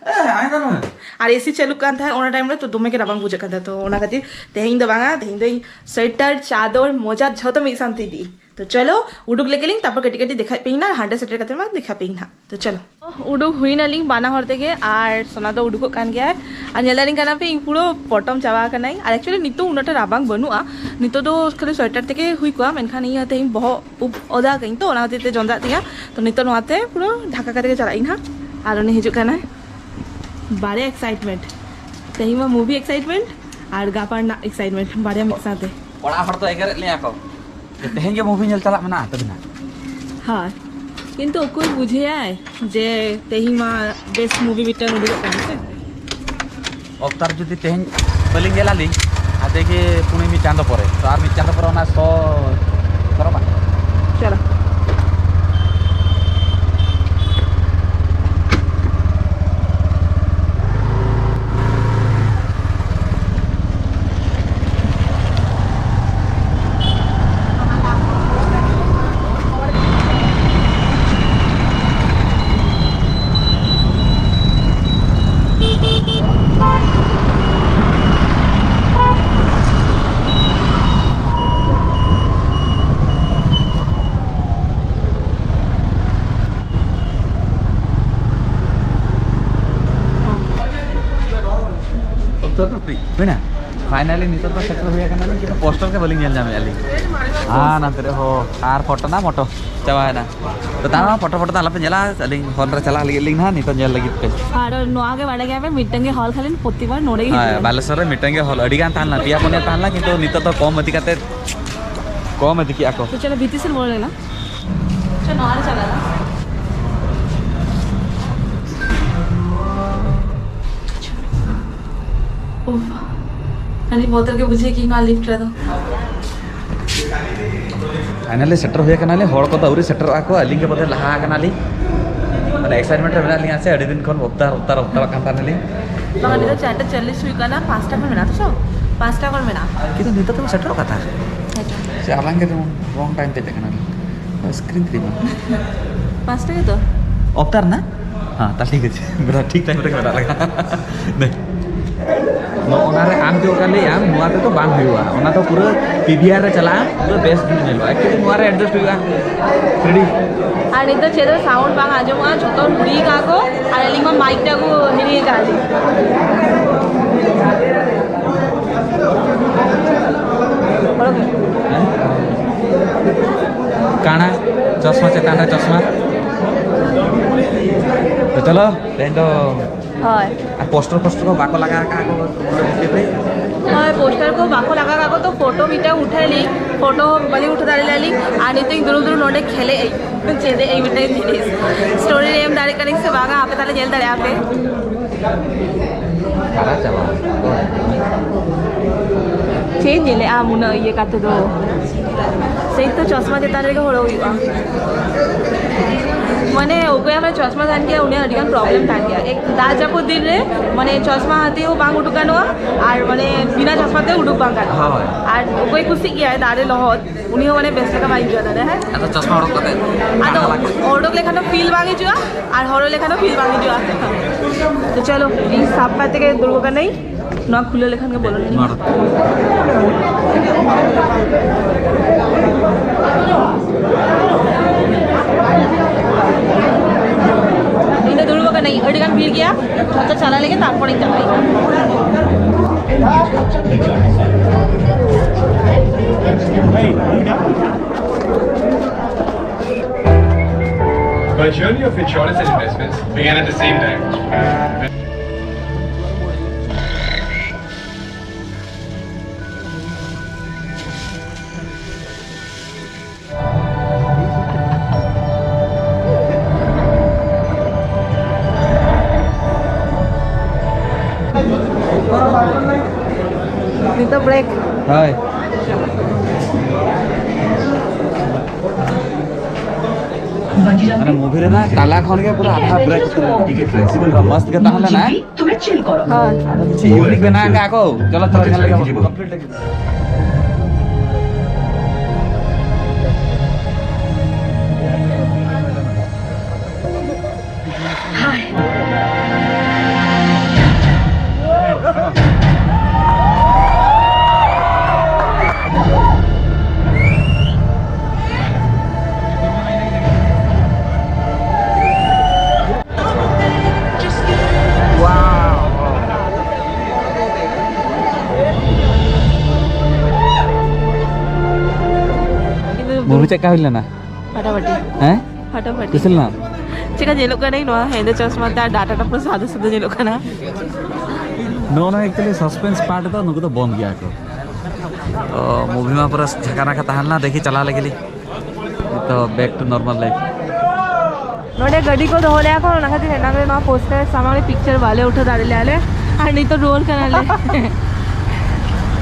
ᱦᱮᱸ, ᱦᱮᱸ, ᱟᱸᱡᱚᱢ ᱢᱮ᱾ ᱟᱨ AC ᱪᱟᱹᱞᱩᱜ ᱠᱟᱱ ᱛᱟᱦᱮᱸᱫ ᱚᱱᱟ time ᱨᱮ, ᱛᱚ ᱫᱚᱢᱮ ᱜᱮ ᱨᱟᱵᱟᱝ ᱵᱩᱡᱷᱟᱹᱜ ᱠᱟᱱ ᱛᱟᱦᱮᱸᱫ᱾ ᱛᱚ ᱚᱱᱟ ᱠᱷᱟᱹᱛᱤᱨ ᱛᱮᱦᱮᱧ ᱫᱚ ᱵᱟᱝᱟ, ᱛᱮᱦᱮᱧ ᱫᱚ ᱤᱧ ᱥᱳᱭᱮᱴᱟᱨ, ᱪᱟᱫᱚᱨ, ᱢᱚᱡᱟ ᱡᱷᱚᱛᱚ ᱢᱤᱫ ᱥᱟᱶᱛᱮ ᱤᱫᱤ᱾ ᱛᱚ ᱪᱚᱞᱚ, ᱩᱰᱩᱠ ᱞᱮᱜᱮ ᱞᱤᱧ, ᱛᱟᱨᱯᱚᱨ ᱠᱟᱹᱴᱤᱡ ᱠᱟᱹᱴᱤᱡ ᱫᱮᱠᱷᱟᱭ ᱯᱮᱭᱟ ᱱᱟ, ᱦᱟᱸᱰᱮ ᱥᱮᱴᱮᱨ ᱠᱟᱛᱮ ᱢᱟ ᱫᱮᱠᱷᱟ ᱯᱮᱭᱟ ᱱᱟᱦᱟᱜ᱾ ᱛᱚ ᱪᱚᱞᱚ᱾ ᱩᱰᱩᱠ ᱦᱩᱭ ᱱᱟᱞᱤᱧ ᱵᱟᱱᱟ ᱦᱚᱲ ᱛᱮᱜᱮ, ᱟᱨ ᱥᱳᱱᱟ ᱫᱚ ᱩᱰᱩᱠᱚᱜ ᱠᱟᱱ ᱜᱮᱭᱟ᱾ ᱟᱨ ᱧᱮᱞ ᱫᱟᱲᱮᱭᱟᱜ ᱠᱟᱱᱟ ᱯᱮ, ᱤᱧ ᱯᱩᱨᱟᱹ ᱯᱚᱴᱚᱢ ᱪᱟᱵᱟ ᱟᱠᱟᱱᱟᱹᱧ᱾ ᱟᱨ actually ᱱᱤᱛᱚᱜ ᱩᱱᱟᱹᱜ ᱴᱟ ᱨᱟᱵᱟᱝ ᱵᱟᱹᱱᱩᱜᱼᱟ, ᱱᱤᱛᱚᱜ ᱫᱚ ᱠᱷᱟᱹᱞᱤ ᱥᱳᱭᱮᱴᱟᱨ ᱛᱮᱜᱮ ᱦᱩᱭ ᱠᱚᱜᱼᱟ, ᱢᱮᱱᱠᱷᱟᱱ ᱤᱧ ᱛᱮᱦᱮᱧ ᱵᱚᱦᱚᱜ ᱩᱵ ᱚᱫᱟ ᱠᱟᱹᱧ ᱛᱚ, ᱚᱱᱟ ᱠᱷᱟᱹᱛᱤᱨ ᱛᱮ ᱡᱚᱸᱫᱟᱜ ᱛᱤᱧᱟ᱾ ᱛᱚ ᱱᱤᱛᱚᱜ ᱱᱚᱣᱟᱛᱮ ᱯᱩᱨᱟᱹ ᱰᱷᱟᱠᱟ ᱠᱟᱛᱮ ᱜᱮ ᱪᱟᱞᱟᱜ ᱤᱧ ᱦᱟᱸᱜ᱾ ᱟᱨ ᱩᱱᱤ ᱦᱤᱡᱩᱜ ᱠᱟᱱᱟᱭ᱾ ᱵᱟᱨᱭᱟ excitement, ᱛᱮᱦᱮᱧ ᱢᱟ movie excitement ᱟᱨ ᱜᱟᱯᱟ ᱨᱮᱱᱟᱜ excitement, ᱵᱟᱨᱭᱟ ᱢᱤᱫ ᱥᱟᱶᱛᱮ᱾ ᱚᱲᱟᱜ ᱦᱚᱲ ᱫᱚ ᱮᱜᱮᱨᱮᱫ ᱞᱤᱧᱟ ᱠᱚ ᱡᱮ ᱛᱮᱦᱮᱧ ᱜᱮ movie ᱧᱮᱞ ᱪᱟᱞᱟᱜ ᱢᱮᱱᱟᱜᱼᱟ ᱛᱟᱵᱤᱱᱟ᱾ ᱦᱳᱭ, ᱠᱤᱱᱛᱩ ᱚᱠᱚᱭ ᱵᱩᱡᱷᱟᱹᱭᱟᱭ ᱡᱮ ᱛᱮᱦᱮᱧ ᱢᱟ best movie ᱢᱤᱫᱴᱟᱝ ᱩᱰᱩᱠᱚᱜ ᱠᱟᱱᱟ ᱥᱮ? ᱚᱵᱛᱟᱨ ᱡᱩᱫᱤ ᱛᱮᱦᱮᱧ ᱵᱟᱹᱞᱤᱧ ᱧᱮᱞᱟᱞᱤᱧ, ᱟᱫᱮ ᱜᱮ ᱯᱩᱱᱮ ᱢᱤᱫ ᱪᱟᱸᱫᱚ ᱯᱚᱨᱮ, ᱛᱚ ᱟᱨ ᱢᱤᱫ ᱪᱟᱸᱫᱚ ᱯᱚᱨᱮ ᱚᱱᱟ ᱥᱚ ᱯᱟᱨᱚᱢᱟ᱾ ᱪᱚᱞᱚ᱾ ᱦᱩᱭᱱᱟ᱾ Finally ᱱᱤᱛᱚᱜ ᱫᱚ ᱥᱮᱴᱮᱨ ᱦᱩᱭ ᱟᱠᱟᱱᱟ, ᱠᱤᱱᱛᱩ ᱯᱳᱥᱴᱟᱨ ᱜᱮ ᱵᱟᱹᱞᱤᱧ ᱧᱮᱞ ᱧᱟᱢᱮᱫᱼᱟ ᱞᱤᱧ᱾ ᱦᱮᱸ, ᱱᱟᱛᱮ ᱨᱮ ᱦᱚ ᱟᱨ ᱯᱷᱳᱴᱳ ᱱᱟ ᱢᱚᱴᱳ ᱪᱟᱵᱟᱭᱮᱱᱟ᱾ ᱛᱚ ᱛᱟᱣ ᱯᱷᱳᱴᱳ ᱯᱷᱳᱴᱳ ᱫᱚ ᱟᱞᱚᱯᱮ ᱧᱮᱞᱟ, ᱟᱹᱞᱤᱧ ᱦᱚᱞ ᱨᱮ ᱪᱟᱞᱟᱜ ᱞᱟᱹᱜᱤᱫ ᱞᱤᱧ ᱱᱟᱦᱟᱜ, ᱱᱤᱛᱚᱜ ᱧᱮᱞ ᱞᱟᱹᱜᱤᱫ ᱯᱮ᱾ ᱟᱨ ᱱᱚᱣᱟ ᱜᱮ ᱵᱟᱲᱟᱭ ᱜᱮᱭᱟ ᱯᱮ, ᱢᱤᱫᱴᱟᱝ ᱜᱮ ᱦᱚᱞ ᱠᱷᱟᱹᱞᱤ ᱯᱨᱚᱛᱤᱵᱟᱨ ᱱᱚᱰᱮ ᱜᱮ ᱦᱮᱸ, ᱦᱩᱭᱩᱜᱼᱟ᱾ ᱵᱟᱞᱮᱥᱚᱨ ᱨᱮ ᱢᱤᱫᱴᱟᱝ ᱜᱮ ᱦᱚᱞ, ᱟᱹᱰᱤ ᱜᱟᱱ ᱛᱟᱦᱮᱸ ᱞᱮᱱᱟ, ᱯᱮᱭᱟ ᱯᱩᱱᱭᱟᱹ ᱛᱟᱦᱮᱸ ᱞᱮᱱᱟ, ᱠᱤᱱᱛᱩ ᱱᱤᱛᱚᱜ ᱫᱚ ᱠᱚᱢ ᱤᱫᱤ ᱠᱟᱛᱮ, ᱠᱚᱢ ᱤᱫᱤ ᱠᱮᱜᱼᱟ ᱠᱚ᱾ ᱛᱚ ᱪᱚᱞᱚ, ᱵᱷᱤᱛᱤᱨ ᱥᱮᱱ ᱵᱚᱞᱚ ᱞᱮᱱᱟ᱾ ᱪᱚ, ᱱᱚᱣᱟ ᱨᱮ ᱪᱟᱞᱟᱜ ᱞᱟᱝ᱾ ᱩᱯᱷ, ᱟᱹᱰᱤ ᱵᱚᱛᱚᱨ ᱜᱮ ᱵᱩᱡᱷᱟᱹᱜ ᱠᱤ ᱱᱚᱣᱟ lift ᱨᱮᱫᱚ᱾ Finally ᱥᱮᱴᱮᱨ ᱦᱩᱭ ᱟᱠᱟᱱᱟᱞᱮ, ᱦᱚᱲ ᱠᱚᱫᱚ ᱟᱹᱣᱨᱤ ᱥᱮᱴᱮᱨᱚᱜᱼᱟ ᱠᱚ, ᱟᱹᱞᱤᱧ ᱜᱮ ᱵᱚᱞᱮ ᱞᱟᱦᱟ ᱟᱠᱟᱱᱟᱞᱤᱧ᱾ ᱢᱟᱱᱮ excitement ᱨᱮ ᱢᱮᱱᱟᱜ ᱞᱤᱧᱟ ᱥᱮ, ᱟᱹᱰᱤ ᱫᱤᱱ ᱠᱷᱚᱱ ᱚᱵᱛᱟᱨ ᱚᱵᱛᱟᱨ ᱚᱵᱛᱟᱨᱚᱜ ᱠᱟᱱ ᱛᱟᱦᱮᱱᱟᱞᱤᱧ᱾ ᱵᱟᱝ, ᱱᱤᱛᱚᱜ ᱪᱟᱨᱴᱟ ᱪᱚᱞᱞᱤᱥ ᱦᱩᱭᱩᱜ ᱠᱟᱱᱟ, ᱯᱟᱸᱪᱴᱟ ᱠᱷᱚᱱ ᱢᱮᱱᱟᱜᱼᱟ ᱛᱚ, ᱥᱚ? ᱯᱟᱸᱪᱴᱟ ᱠᱷᱚᱱ ᱢᱮᱱᱟᱜᱼᱟ᱾ ᱠᱤᱱᱛᱩ ᱱᱤᱛᱚᱜ ᱫᱚ ᱥᱮᱴᱮᱨᱚᱜ ᱠᱟᱛᱷᱟ᱾ ᱦᱮᱸ ᱛᱚ᱾ ᱥᱮ ᱟᱞᱟᱝ ᱜᱮ ᱡᱮᱢᱚᱱ wrong time ᱛᱮ ᱦᱮᱡ ᱟᱠᱟᱱᱟᱞᱤᱧ᱾ Screen ᱛᱮ ᱯᱟᱸᱪᱴᱟ ᱜᱮᱛᱚ? ᱚᱵᱛᱟᱨ ᱱᱟ? ᱦᱮᱸ, ᱛᱟ ᱴᱷᱤᱠ ᱟᱪᱷᱮ᱾ ᱢᱮᱱᱟᱜ, ᱴᱷᱤᱠ time ᱨᱮᱜᱮ ᱢᱮᱱᱟᱜ ᱞᱟᱜᱟ᱾ ᱫᱮ᱾ ᱱᱚᱜᱼᱚ ᱱᱟ ᱨᱮ ᱟᱢ ᱪᱮᱫ ᱞᱮᱠᱟ ᱞᱟᱹᱭ ᱟᱢ, ᱱᱚᱣᱟ ᱛᱮᱫᱚ ᱵᱟᱝ ᱦᱩᱭᱩᱜᱼᱟ᱾ ᱚᱱᱟ ᱫᱚ ᱯᱩᱨᱟᱹ ᱯᱤ ᱵᱷᱤ ᱟᱨ ᱨᱮ ᱪᱟᱞᱟᱜᱼᱟ, ᱯᱩᱨᱟᱹ ᱵᱮᱥ ᱧᱮᱞᱚᱜᱼᱟ᱾ ᱮᱠᱪᱩᱭᱮᱞᱤ ᱱᱚᱣᱟ ᱨᱮ ᱮᱰᱡᱟᱥᱴ ᱦᱩᱭᱩᱜᱼᱟ᱾ ᱨᱮᱰᱤ? ᱟᱨ ᱱᱤᱛᱚᱜ ᱪᱮᱫ ᱦᱚᱸ ᱥᱟᱣᱩᱱᱰ ᱵᱟᱝ ᱟᱸᱡᱚᱢᱚᱜᱼᱟ, ᱡᱚᱛᱚ ᱦᱩᱲᱤ ᱠᱟᱜᱼᱟ ᱠᱚ᱾ ᱟᱨ ᱟᱹᱞᱤᱧ ᱢᱟ ᱢᱟᱭᱤᱠ ᱴᱟᱜ ᱠᱚ ᱦᱤᱲᱤᱧ ᱟᱠᱟᱫ ᱞᱤᱧ᱾ ᱠᱟᱬᱟ, ᱪᱚᱥᱢᱟ ᱪᱮᱛᱟᱱ ᱨᱮ ᱪᱚᱥᱢᱟ᱾ ᱛᱚ ᱪᱚᱞᱚ, ᱛᱮᱦᱮᱧ ᱫᱚ ᱦᱳᱭ᱾ ᱟᱨ ᱯᱳᱥᱴᱟᱨ ᱯᱳᱥᱴᱟᱨ ᱠᱚ ᱵᱟᱠᱚ ᱞᱟᱜᱟᱣ ᱟᱠᱟᱫ ᱠᱚ ᱵᱷᱤᱛᱤᱨ ᱨᱮ? ᱦᱳᱭ, ᱯᱳᱥᱴᱟᱨ ᱠᱚ ᱵᱟᱠᱚ ᱞᱟᱜᱟᱣ ᱟᱠᱟᱫ ᱠᱚ, ᱛᱚ ᱯᱷᱳᱴᱳ ᱢᱤᱫᱴᱟᱝ ᱩᱴᱷᱟᱹᱣ ᱞᱤᱧ, ᱯᱷᱳᱴᱳ ᱵᱟᱹᱞᱤᱧ ᱩᱴᱷᱟᱹᱣ ᱫᱟᱲᱮ ᱞᱮᱫᱟ ᱞᱤᱧ᱾ ᱟᱨ ᱱᱤᱛᱚᱜ ᱤᱧ ᱫᱩᱲᱩᱵ ᱫᱩᱲᱩᱵ ᱱᱚᱰᱮ ᱠᱷᱮᱞᱮᱜ ᱟᱹᱧ, ᱪᱮᱫᱮᱜ ᱟᱹᱧ ᱢᱤᱫᱴᱟᱝ ᱡᱤᱱᱤᱥ᱾ ᱥᱴᱳᱨᱤ ᱨᱮ ᱮᱢ ᱫᱟᱲᱮᱭᱟᱜ ᱠᱟᱹᱱᱟᱹᱧ ᱥᱮ ᱵᱟᱝᱟ, ᱟᱯᱮ ᱛᱟᱦᱞᱮ ᱧᱮᱞ ᱫᱟᱲᱮᱭᱟᱜᱼᱟ ᱯᱮ᱾ ᱦᱟᱨᱟ ᱪᱟᱵᱟ᱾ ᱪᱮᱫ ᱧᱮᱞᱮᱜᱼᱟ ᱩᱱᱟᱹᱜ ᱤᱭᱟᱹ ᱠᱟᱛᱮ ᱫᱚ? ᱥᱮᱭ ᱛᱚ ᱪᱚᱥᱢᱟ ᱪᱮᱛᱟᱱ ᱨᱮᱜᱮ ᱦᱚᱨᱚᱜ ᱦᱩᱭᱩᱜᱼᱟ᱾ ᱢᱟᱱᱮ ᱚᱠᱚᱭᱟᱜ ᱢᱟᱱᱮ ᱪᱚᱥᱢᱟ ᱛᱟᱦᱮᱱ ᱜᱮᱭᱟ, ᱩᱱᱤᱭᱟᱜ ᱟᱹᱰᱤ ᱜᱟᱱ ᱯᱨᱚᱵᱞᱮᱢ ᱛᱟᱦᱮᱱ ᱜᱮᱭᱟ᱾ ᱮᱠ, ᱫᱟᱜ ᱡᱟᱹᱯᱩᱫ ᱫᱤᱱ ᱨᱮ ᱢᱟᱱᱮ ᱪᱚᱥᱢᱟ ᱟᱛᱮ ᱦᱚᱸ ᱵᱟᱝ ᱩᱰᱩᱠ ᱜᱟᱱᱚᱜᱼᱟ, ᱟᱨ ᱢᱟᱱᱮ ᱵᱤᱱᱟ ᱪᱚᱥᱢᱟ ᱛᱮ ᱩᱰᱩᱠ ᱵᱟᱝ ᱜᱟᱱᱚᱜᱼᱟ᱾ ᱦᱳᱭ᱾ ᱟᱨ ᱚᱠᱚᱭ ᱠᱩᱥᱤᱜ ᱜᱮᱭᱟᱭ ᱫᱟᱜ ᱨᱮ ᱞᱚᱦᱚᱫ, ᱩᱱᱤ ᱦᱚᱸ ᱢᱟᱱᱮ ᱵᱮᱥ ᱞᱮᱠᱟ ᱵᱟᱭ ᱮᱱᱡᱚᱭ ᱫᱟᱲᱮᱭᱟᱜᱼᱟ, ᱦᱮᱸ? ᱟᱫᱚ ᱪᱚᱥᱢᱟ ᱦᱚᱨᱚᱜ ᱠᱟᱛᱮ ᱟᱫᱚ ᱚᱰᱚᱠ ᱞᱮᱠᱷᱟᱱ ᱫᱚ ᱯᱷᱤᱞ ᱵᱟᱝ ᱦᱤᱡᱩᱜᱼᱟ, ᱟᱨ ᱦᱚᱨᱚᱜ ᱞᱮᱠᱷᱟᱱ ᱦᱚᱸ ᱯᱷᱤᱞ ᱵᱟᱝ ᱦᱤᱡᱩᱜᱼᱟ᱾ ᱛᱚ ᱪᱚᱞᱚ, ᱤᱧ ᱥᱟᱵ ᱠᱟᱛᱮ ᱜᱮ ᱫᱩᱲᱩᱵ ᱠᱟᱱᱟᱧ᱾ ᱱᱚᱣᱟ ᱠᱷᱩᱞᱟᱹᱣ ᱞᱮᱠᱷᱟᱱ ᱜᱮ ᱵᱚᱞᱚᱱ ᱟᱹᱧ᱾ ᱢᱟᱲ᱾ ᱤᱧ ᱫᱚ ᱫᱩᱲᱩᱵ ᱟᱠᱟᱱᱟᱹᱧ, ᱟᱹᱰᱤ ᱜᱟᱱ ᱵᱷᱤᱲ ᱜᱮᱭᱟ, ᱡᱷᱚᱛᱚ ᱪᱟᱞᱟᱜ ᱞᱟᱹᱜᱤᱫ, ᱛᱟᱨᱯᱚᱨᱮᱧ ᱪᱟᱞᱟᱜᱼᱟ᱾ My journey of insurance and investments began at the same time. ᱱᱤᱛᱚᱜ ᱵᱨᱮᱠ᱾ ᱦᱳᱭ᱾ ᱢᱟᱱᱮ ᱢᱩᱵᱷᱤ ᱨᱮᱱᱟᱜ ᱛᱟᱞᱟ ᱠᱷᱚᱱ ᱜᱮ ᱯᱩᱨᱟᱹ ᱟᱫᱷᱟ ᱵᱨᱮᱠ ᱩᱛᱟᱹᱨ ᱮᱱᱟ᱾ ᱴᱤᱠᱤᱴ ᱯᱷᱞᱮᱠᱥᱤᱵᱚᱞ ᱨᱟᱢᱟᱥ ᱜᱮ ᱛᱟᱦᱮᱸ ᱞᱮᱱᱟ᱾ ᱦᱳᱭ᱾ ᱟᱫᱚ ᱠᱤᱪᱷᱩ ᱤᱭᱩᱱᱤᱠ ᱵᱮᱱᱟᱣ ᱟᱠᱟᱫ ᱠᱚ᱾ ᱪᱚᱞᱚ ᱛᱚᱵᱮ ᱧᱮᱞ ᱞᱮᱜᱮ ᱵᱚᱱ᱾ ᱠᱚᱢᱯᱞᱤᱴ ᱞᱟᱹᱜᱤᱫ᱾ ᱪᱮᱫ ᱞᱮᱠᱟ ᱦᱩᱭ ᱞᱮᱱᱟ? ᱯᱷᱟᱴᱟᱯᱷᱟᱴᱤ᱾ ᱦᱮᱸ? ᱯᱷᱟᱴᱟᱯᱷᱟᱴᱤ᱾ ᱠᱩᱥᱤ ᱞᱮᱱᱟ? ᱪᱮᱠᱟ ᱧᱮᱞᱚᱜ ᱠᱟᱹᱱᱟᱹᱧ ᱱᱚᱣᱟ ᱦᱮᱸᱫᱮ ᱪᱚᱥᱢᱟ ᱛᱮ ᱟᱨ ᱰᱟᱴᱟ ᱴᱟ ᱯᱩᱨᱟᱹ ᱥᱟᱫᱟ ᱥᱟᱫᱟ ᱧᱮᱞᱚᱜ ᱠᱟᱱᱟ᱾ ᱱᱚᱜᱼᱚ ᱱᱚᱣᱟ actually suspense part ᱫᱚ ᱱᱩᱠᱩ ᱫᱚ ᱵᱚᱱᱫ ᱜᱮᱭᱟ ᱠᱚ᱾ ᱛᱚ movie ᱢᱟ ᱯᱩᱨᱟᱹ ᱡᱷᱟᱠᱟ ᱱᱟᱠᱟ ᱛᱟᱦᱮᱸ ᱞᱮᱱᱟ, ᱫᱮᱠᱷᱤ ᱪᱟᱞᱟᱣ ᱞᱮᱜᱮ ᱞᱤᱧ᱾ ᱛᱚ back to normal life. ᱱᱚᱰᱮ ᱜᱟᱹᱰᱤ ᱠᱚ ᱫᱚᱦᱚ ᱞᱮᱜᱼᱟ ᱠᱚ, ᱚᱱᱟ ᱠᱷᱟᱹᱛᱤᱨ ᱮᱱᱟᱝ ᱨᱮ ᱱᱚᱣᱟ ᱯᱳᱥᱴᱟᱨ ᱥᱟᱢᱟᱝ ᱨᱮ ᱯᱤᱠᱪᱟᱨ ᱵᱟᱞᱮ ᱩᱴᱷᱟᱹᱣ ᱫᱟᱲᱮ ᱞᱮᱜᱼᱟ ᱞᱮ᱾ ᱟᱨ ᱱᱤᱛᱚᱜ ᱨᱩᱣᱟᱹᱲ ᱠᱟᱱᱟᱞᱮ᱾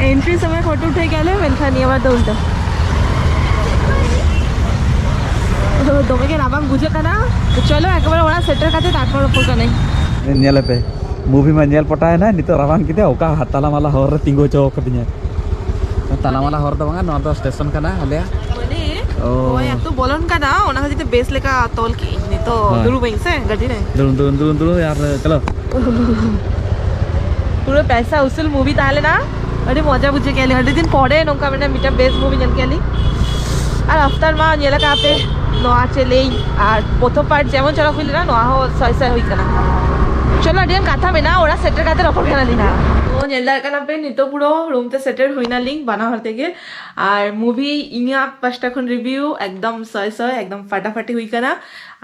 ᱮᱱᱴᱨᱤ ᱥᱚᱢᱚᱭ ᱯᱷᱳᱴᱳ ᱩᱴᱷᱟᱹᱣ ᱠᱮᱜᱼᱟ ᱞᱮ, ᱢᱮᱱᱠᱷᱟᱱ ᱱᱤᱭᱟᱹ ᱵᱟᱨ ᱫᱚ ᱩᱞᱴᱟᱹ᱾ ᱫᱚᱢᱮ ᱜᱮ ᱨᱟᱵᱟᱝ ᱵᱩᱡᱷᱟᱹᱜ ᱠᱟᱱᱟ᱾ ᱪᱚᱞᱚ ᱮᱠᱵᱟᱨᱮ ᱚᱲᱟᱜ ᱥᱮᱴᱮᱨ ᱠᱟᱛᱮ ᱛᱟᱨᱯᱚᱨ ᱨᱚᱯᱚᱲ ᱠᱟᱹᱱᱟᱹᱧ᱾ ᱧᱮᱞ ᱯᱮ, movie ᱢᱟ ᱧᱮᱞ ᱯᱚᱴᱟᱣ ᱮᱱᱟ, ᱱᱤᱛᱚᱜ ᱨᱟᱵᱟᱝ ᱠᱮᱫᱟ, ᱚᱠᱟ ᱛᱟᱞᱟ ᱢᱟᱞᱟ ᱦᱚᱨ ᱨᱮ ᱛᱤᱸᱜᱩ ᱦᱚᱪᱚ ᱠᱟᱫᱤᱧᱟ᱾ ᱛᱟᱞᱟ ᱢᱟᱞᱟ ᱦᱚᱨ ᱫᱚ ᱵᱟᱝᱟ, ᱱᱚᱣᱟ ᱫᱚ ᱥᱴᱮᱥᱚᱱ ᱠᱟᱱᱟ ᱟᱞᱮᱭᱟᱜ᱾ ᱢᱟᱱᱮ, ᱚ᱾ ᱦᱳᱭ, ᱟᱹᱛᱩ ᱵᱚᱞᱚᱱ ᱠᱟᱱᱟ, ᱚᱱᱟ ᱠᱷᱟᱹᱛᱤᱨ ᱛᱮ ᱵᱮᱥ ᱞᱮᱠᱟ ᱛᱚᱞ ᱠᱮᱜᱼᱟᱹᱧ᱾ ᱱᱤᱛᱚᱜ ᱦᱳᱭ᱾ ᱫᱩᱲᱩᱵᱟᱹᱧ ᱥᱮ ᱜᱟᱹᱰᱤ ᱨᱮ᱾ ᱫᱩᱲᱩᱵ, ᱫᱩᱲᱩᱵ, ᱫᱩᱲᱩᱵ, ᱫᱩᱲᱩᱵ, ᱟᱨ ᱪᱚᱞᱚ᱾ ᱯᱩᱨᱟᱹ ᱯᱟᱭᱥᱟ ᱩᱥᱩᱞ movie ᱛᱟᱦᱮᱸ ᱞᱮᱱᱟ᱾ ᱟᱹᱰᱤ ᱢᱚᱡᱟ ᱵᱩᱡᱷᱟᱹᱣ ᱠᱮᱜᱼᱟ ᱞᱤᱧ᱾ ᱟᱹᱰᱤ ᱫᱤᱱ ᱯᱚᱨᱮ ᱱᱚᱝᱠᱟ ᱢᱟᱱᱮ ᱢᱤᱫᱴᱟᱝ ᱵᱮᱥ movie ᱧᱮᱞ ᱠᱮᱜᱼᱟ ᱞᱤᱧ᱾ ᱟᱨ ᱟᱯᱛᱟᱨ ᱢᱟ ᱧᱮᱞ ᱟᱠᱟᱫ ᱯᱮ, ᱱᱚᱣᱟ ᱪᱮᱫ ᱞᱟᱹᱭ, ᱟᱨ ᱯᱨᱚᱛᱷᱚᱢ part ᱡᱮᱢᱚᱱ ᱪᱟᱞᱟᱣ ᱦᱩᱭ ᱞᱮᱱᱟ, ᱱᱚᱣᱟ ᱦᱚᱸ ᱥᱚᱭ ᱥᱚᱭ ᱦᱩᱭ ᱠᱟᱱᱟ᱾ ᱪᱚᱞᱚ, ᱟᱹᱰᱤ ᱜᱟᱱ ᱠᱟᱛᱷᱟ ᱢᱮᱱᱟᱜᱼᱟ, ᱚᱲᱟᱜ ᱥᱮᱴᱮᱨ ᱠᱟᱛᱮ ᱨᱚᱯᱚᱲ ᱠᱟᱱᱟ ᱞᱤᱧ ᱦᱟᱸᱜ᱾ ᱛᱚ, ᱧᱮᱞ ᱫᱟᱲᱮᱭᱟᱜ ᱠᱟᱱᱟ ᱯᱮ, ᱱᱤᱛᱚᱜ ᱯᱩᱨᱟᱹ room ᱛᱮ ᱥᱮᱴᱮᱨ ᱦᱩᱭ ᱱᱟᱞᱤᱧ ᱵᱟᱱᱟ ᱦᱚᱲ ᱛᱮᱜᱮ᱾ ᱟᱨ movie ᱤᱧᱟᱹᱜ ᱯᱟᱦᱴᱟ ᱠᱷᱚᱱ review ᱮᱠᱫᱚᱢ ᱥᱚᱭ ᱥᱚᱭ, ᱮᱠᱫᱚᱢ ᱯᱷᱟᱴᱟᱯᱷᱟᱴᱤ ᱦᱩᱭ ᱠᱟᱱᱟ᱾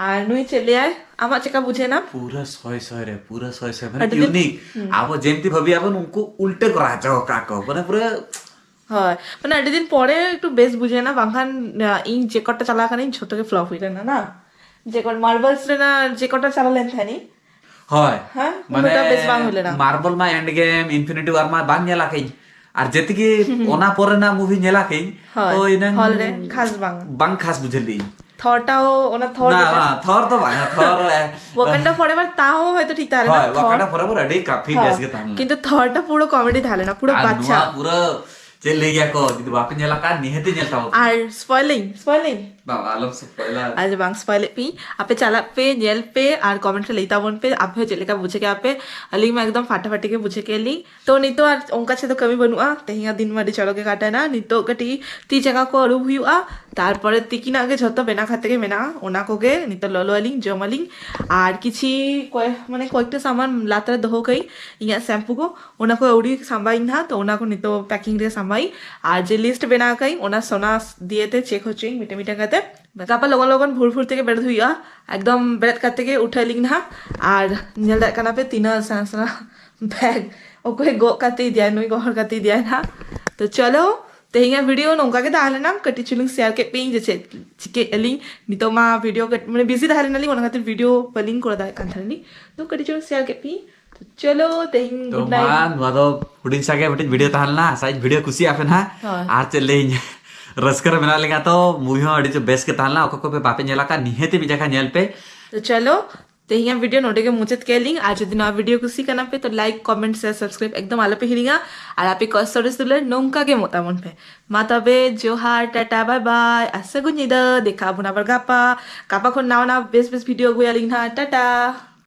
ᱟᱨ ᱱᱩᱭ ᱪᱮᱫ ᱞᱟᱹᱭᱟᱭ, ᱟᱢᱟᱜ ᱪᱮᱠᱟ ᱵᱩᱡᱷᱟᱹᱣ ᱮᱱᱟ? ᱯᱩᱨᱟᱹ ᱥᱚᱭ ᱥᱚᱭ ᱨᱮ, ᱯᱩᱨᱟᱹ ᱥᱚᱭ ᱥᱚᱭ, ᱢᱟᱱᱮ ᱟᱹᱰᱤ ᱫᱤᱱ unique᱾ ᱦᱩᱸ᱾ ᱟᱵᱚ ᱡᱮᱢᱛᱤ ᱵᱷᱟᱹᱵᱤ ᱟᱵᱚᱱ, ᱩᱱᱠᱩ ᱩᱞᱴᱟᱹ ᱠᱚ ᱨᱟᱡᱟ ᱟᱠᱟᱫ ᱠᱚ, ᱢᱟᱱᱮ ᱯᱩᱨᱟᱹ ᱦᱳᱭ, ᱢᱟᱱᱮ ᱟᱹᱰᱤ ᱫᱤᱱ ᱯᱚᱨᱮ ᱮᱠᱴᱩ ᱵᱮᱥ ᱵᱩᱡᱷᱟᱹᱣ ᱮᱱᱟ, ᱵᱟᱝᱠᱷᱟᱱ, ᱟ, ᱤᱧ ᱡᱮ ᱠᱚᱴᱟ ᱪᱟᱞᱟᱣ ᱠᱟᱱᱟᱧ, ᱡᱷᱚᱛᱚ ᱜᱮ flop ᱦᱩᱭ ᱞᱮᱱᱟ ᱱᱟ᱾ ᱡᱮ ᱠᱚᱴᱟ Marvels ᱨᱮᱱᱟᱜ ᱡᱮ ᱠᱚᱴᱟ ᱪᱟᱞᱟᱣ ᱞᱮᱱ ᱛᱟᱦᱮᱱᱤᱧ, ᱦᱳᱭ, ᱦᱮᱸ, ᱢᱟᱱᱮ ᱩᱱᱟᱹᱜᱴᱟ ᱵᱮᱥ ᱵᱟᱝ ᱦᱩᱭ ᱞᱮᱱᱟ᱾ Marvel ᱢᱟ Endgame, Infinity War ᱢᱟ ᱵᱟᱝ ᱧᱮᱞ ᱟᱠᱟᱫᱟᱹᱧ, ᱟᱨ ᱡᱮᱛᱤᱠᱤ ᱚᱱᱟ ᱯᱚᱨᱮ ᱨᱮᱱᱟᱜ movie ᱧᱮᱞ ᱟᱠᱟᱫᱟᱹᱧ, ᱦᱳᱭ, ᱛᱚ ᱤᱱᱟᱹᱝ hall ᱨᱮ ᱠᱷᱟᱥ ᱵᱟᱝ᱾ ᱵᱟᱝ ᱠᱷᱟᱥ ᱵᱩᱡᱷᱟᱹᱣ ᱞᱤᱧ᱾ ᱛᱷᱚᱨ ᱴᱟᱣ, ᱚᱱᱟ ᱛᱷᱚᱨ ᱱᱟ, ᱡᱮᱴᱟ ᱵᱟᱝ, ᱛᱷᱚᱨ ᱫᱚ ᱵᱟᱝ, ᱛᱷᱚᱨ, ᱮ, Wakanda Forever ᱛᱟᱣ ᱦᱚᱭᱛᱚ ᱴᱷᱤᱠ ᱛᱟᱦᱮᱸ ᱞᱮᱱᱟ, ᱦᱳᱭ, ᱛᱷᱚᱨ᱾ Wakanda Forever ᱟᱹᱰᱤ ᱠᱟᱯᱷᱤ ᱦᱳᱭ᱾ ᱵᱮᱥ ᱜᱮ ᱛᱟᱦᱮᱸ ᱞᱮᱱᱟ᱾ ᱠᱤᱱᱛᱩ ᱛᱷᱚᱨ ᱴᱟ ᱯᱩᱨᱟᱹ comedy ᱛᱟᱦᱮᱸ ᱞᱮᱱᱟ, ᱯᱩᱨᱟᱹ ᱟᱨ ᱵᱟᱪᱪᱟ᱾ ᱱᱚᱣᱟ ᱯᱩᱨᱟᱹ ᱪᱮᱫ ᱞᱟᱹᱭ ᱜᱮᱭᱟ ᱠᱚ, ᱡᱩᱫᱤ ᱵᱟᱯᱮ ᱧᱮᱞ ᱟᱠᱟᱫ, ᱱᱤᱦᱟᱹᱛᱤ ᱧᱮᱞ ᱛᱟᱵᱚᱱ ᱯᱮ᱾ ᱟᱨ spoiling, spoiling᱾ ᱵᱟᱝ, ᱟᱞᱚᱢ spoiler᱾ ᱟᱨ ᱵᱟᱝ spoil ᱮᱫ ᱯᱮ, ᱟᱯᱮ ᱪᱟᱞᱟᱜ ᱯᱮ, ᱧᱮᱞ ᱯᱮ ᱟᱨ comment ᱨᱮ ᱞᱟᱹᱭ ᱛᱟᱵᱚᱱ ᱯᱮ ᱟᱯᱮ ᱦᱚᱸ ᱪᱮᱫ ᱞᱮᱠᱟ ᱵᱩᱡᱷᱟᱹᱣ ᱠᱮᱜᱼᱟ ᱯᱮ᱾ ᱟᱹᱞᱤᱧ ᱢᱟ ᱮᱠᱫᱚᱢ ᱯᱷᱟᱴᱟᱯᱷᱟᱴᱤ ᱜᱮ ᱵᱩᱡᱷᱟᱹᱣ ᱠᱮᱜᱼᱟ ᱞᱤᱧ᱾ ᱛᱚ ᱱᱤᱛᱚᱜ ᱟᱨ ᱚᱱᱠᱟ ᱪᱮᱫ ᱫᱚ ᱠᱟᱹᱢᱤ ᱵᱟᱹᱱᱩᱜᱼᱟ, ᱛᱮᱦᱮᱧᱟᱜ ᱫᱤᱱ ᱢᱟ ᱟᱹᱰᱤ ᱪᱚᱨᱚᱠ ᱜᱮ ᱠᱟᱴᱟᱭᱮᱱᱟ᱾ ᱱᱤᱛᱚᱜ ᱠᱟᱹᱴᱤᱡ ᱛᱤ ᱡᱟᱸᱜᱟ ᱠᱚ ᱟᱹᱨᱩᱵ ᱦᱩᱭᱩᱜᱼᱟ, ᱛᱟᱨᱯᱚᱨᱮ ᱛᱤᱠᱤᱱᱟᱜ ᱜᱮ ᱡᱷᱚᱛᱚ ᱵᱮᱱᱟᱣ ᱠᱟᱛᱮ ᱜᱮ ᱢᱮᱱᱟᱜᱼᱟ, ᱚᱱᱟ ᱠᱚᱜᱮ ᱱᱤᱛᱚᱜ ᱞᱚᱞᱚ ᱟᱹᱞᱤᱧ, ᱡᱚᱢ ᱟᱹᱞᱤᱧ᱾ ᱟᱨ ᱠᱤᱪᱷᱤ ᱠᱚᱭ-, ᱢᱟᱱᱮ ᱠᱚᱭᱮᱠᱴᱟ ᱥᱟᱢᱟᱱ ᱞᱟᱛᱟᱨ ᱨᱮ ᱫᱚᱦᱚ ᱠᱟᱜ ᱤᱧ, ᱤᱧᱟᱹᱜ shampoo ᱠᱚ, ᱚᱱᱟ ᱠᱚ ᱟᱹᱣᱨᱤ ᱥᱟᱢᱵᱟᱭᱤᱧ ᱱᱟᱦᱟᱜ, ᱛᱚ ᱚᱱᱟ ᱠᱚ ᱱᱤᱛᱚᱜ packing ᱨᱮ ᱥᱟᱢᱵᱟᱭᱤᱧ᱾ ᱟᱨ ᱡᱮ list ᱵᱮᱱᱟᱣ ᱠᱟᱜ ᱤᱧ, ᱚᱱᱟ ᱥᱚᱱᱟ ᱫᱤᱭᱮ ᱛᱮ check ᱦᱚᱪᱚᱭᱤᱧ ᱢᱤᱫᱴᱮᱱ ᱢᱤᱫᱴᱮᱱ ᱠᱟᱛᱮ᱾ ᱜᱟᱯᱟ ᱞᱚᱜᱚᱱ ᱞᱚᱜᱚᱱ ᱵᱷᱳᱨ ᱵᱷᱳᱨ ᱛᱮᱜᱮ ᱵᱮᱨᱮᱫ ᱦᱩᱭᱩᱜᱼᱟ, ᱮᱠᱫᱚᱢ ᱵᱮᱨᱮᱫ ᱠᱟᱛᱮ ᱜᱮ ᱩᱴᱷᱟᱹᱣ ᱟᱹᱞᱤᱧ ᱱᱟᱦᱟᱜ᱾ ᱟᱨ ᱧᱮᱞ ᱫᱟᱲᱮᱭᱟᱜ ᱠᱟᱱᱟ ᱯᱮ ᱛᱤᱱᱟᱹᱜ ᱥᱮᱬᱟ ᱥᱮᱬᱟ bag, ᱚᱠᱚᱭ ᱜᱚᱜ ᱠᱟᱛᱮ ᱤᱫᱤᱭᱟᱭ, ᱱᱩᱭ ᱜᱚᱦᱚᱲ ᱠᱟᱛᱮ ᱤᱫᱤᱭᱟᱭ ᱱᱟᱦᱟᱜ᱾ ᱛᱚ ᱪᱚᱞᱚ, ᱛᱮᱦᱮᱧᱟᱜ video ᱱᱚᱝᱠᱟ ᱜᱮ ᱛᱟᱦᱮᱸ ᱞᱮᱱᱟ, ᱠᱟᱹᱴᱤᱡ ᱪᱩᱞᱩᱝ share ᱠᱮᱫ ᱯᱮᱭᱟᱹᱧ ᱡᱮ ᱪᱮᱫ ᱪᱤᱠᱟᱹᱭᱮᱫ ᱟᱹᱞᱤᱧ᱾ ᱱᱤᱛᱚᱜ ᱢᱟ video ᱠᱟᱹᱴ-, ᱢᱟᱱᱮ busy ᱛᱟᱦᱮᱸ ᱞᱮᱱᱟᱞᱤᱧ, ᱚᱱᱟ ᱠᱷᱟᱹᱛᱤᱨ video ᱵᱟᱹᱞᱤᱧ ᱠᱚᱨᱟᱣ ᱫᱟᱲᱮᱭᱟᱜ ᱠᱟᱱ ᱛᱟᱦᱮᱸᱱᱟᱞᱤᱧ᱾ ᱛᱚ ᱠᱟᱹᱴᱤᱡ ᱪᱩᱞᱩᱝ share ᱠᱮᱫ ᱯᱮᱭᱟᱹᱧ᱾ ᱛᱚ ᱪᱚᱞᱚ, ᱛᱮᱦᱮᱧ ᱛᱚ good ᱢᱟ, night᱾ ᱱᱚᱣᱟ ᱫᱚ ᱦᱩᱰᱤᱧ ᱥᱟᱜᱮ ᱢᱤᱫᱴᱤᱡ video ᱛᱟᱦᱮᱸ ᱞᱮᱱᱟ, ᱟᱥᱟᱭᱟᱹᱧ video ᱠᱩᱥᱤᱭᱟᱜ ᱯᱮ ᱱᱟᱦᱟᱜ᱾ ᱦᱳᱭ᱾ ᱟᱨ ᱪᱮᱫ ᱞᱟᱹᱭᱟᱹᱧ, ᱨᱟᱹᱥᱠᱟᱹ ᱨᱮ ᱢᱮᱱᱟᱜ ᱞᱤᱧᱟ, ᱛᱚ movie ᱦᱚᱸ ᱟᱹᱰᱤ ᱡᱳᱨ ᱵᱮᱥ ᱜᱮ ᱛᱟᱦᱮᱸ ᱞᱮᱱᱟ᱾ ᱚᱠᱚᱭ ᱠᱚ ᱯᱮ ᱵᱟᱯᱮ ᱧᱮᱞ ᱟᱠᱟᱫ, ᱱᱤᱦᱟᱹᱛ ᱢᱤᱫ ᱡᱟᱭᱜᱟ ᱧᱮᱞ ᱯᱮ᱾ ᱛᱚ ᱪᱚᱞᱚ, ᱛᱮᱦᱮᱧᱟᱜ video ᱱᱚᱰᱮ ᱜᱮ ᱢᱩᱪᱟᱹᱫ ᱠᱮᱫ ᱞᱤᱧ᱾ ᱟᱨ ᱡᱩᱫᱤ ᱱᱚᱣᱟ video ᱠᱩᱥᱤ ᱠᱟᱱᱟ ᱯᱮ, ᱛᱚ like, comment, share, subscribe ᱮᱠᱫᱚᱢ ᱟᱞᱚ ᱯᱮ ᱦᱤᱲᱤᱧᱟ᱾ ᱟᱨ ᱟᱯᱮ ᱠᱚᱣᱟᱜ ᱥᱚᱨᱮᱥ ᱫᱩᱞᱟᱹᱲ ᱱᱚᱝᱠᱟ ᱜᱮ ᱮᱢᱚᱜ ᱛᱟᱵᱚᱱ ᱯᱮ᱾ ᱢᱟ ᱛᱚᱵᱮ ᱡᱚᱦᱟᱨ, ᱴᱟᱴᱟ, bye bye, ᱟᱨ ᱥᱟᱹᱜᱩᱱ ᱧᱤᱫᱟᱹ᱾ ᱫᱮᱠᱷᱟ ᱟᱵᱚᱱ ᱟᱵᱟᱨ ᱜᱟᱯᱟ᱾ ᱜᱟᱯᱟ ᱠᱷᱚᱱ ᱱᱟᱣᱟ ᱱᱟᱣᱟ ᱵᱮᱥ ᱵᱮᱥ video ᱟᱹᱜᱩᱭᱟᱞᱤᱧ ᱱᱟᱦᱟᱜ᱾ ᱴᱟᱴᱟ᱾